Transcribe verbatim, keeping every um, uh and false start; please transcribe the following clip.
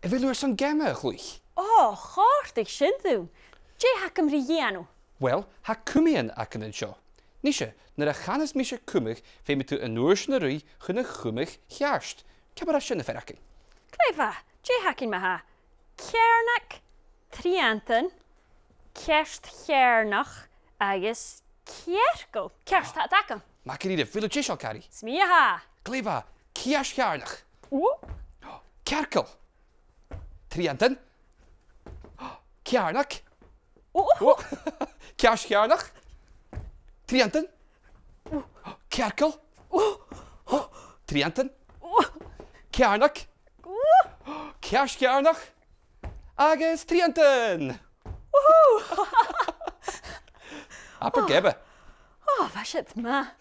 A bheil thu airson geama a chluich? Ò, chòrdadh sin rium. Dè th' agam ri dhèanamh? Uill, tha cumaidhean againn an seo. Nise, nuair a chanas mise cumadh, feumaidh tu an uair sin a ruith chun a' chumadh cheart. Ciamar a tha sin, a Fhearchainn? Glè mhath, dè th' againn ma-thà? Ceàrnag, triantan, ceart cheàrnach agus cearcall. Ceart, tha iad agam. Math dha-rìribh, a bheil thu deiseil, a Chari? 'S mi a tha. Glè mhath, ceart cheàrnach. Ò. Cearcall. Triantan. Ceàrnag. Ò. Ò. Ceart cheàrnach. Triantan. Cearcall. Ò. Triantan. Ceàrnag. Ceart cheàrnach. Agus triantan. Woohoo! Abair geama. Ò, bha siud math.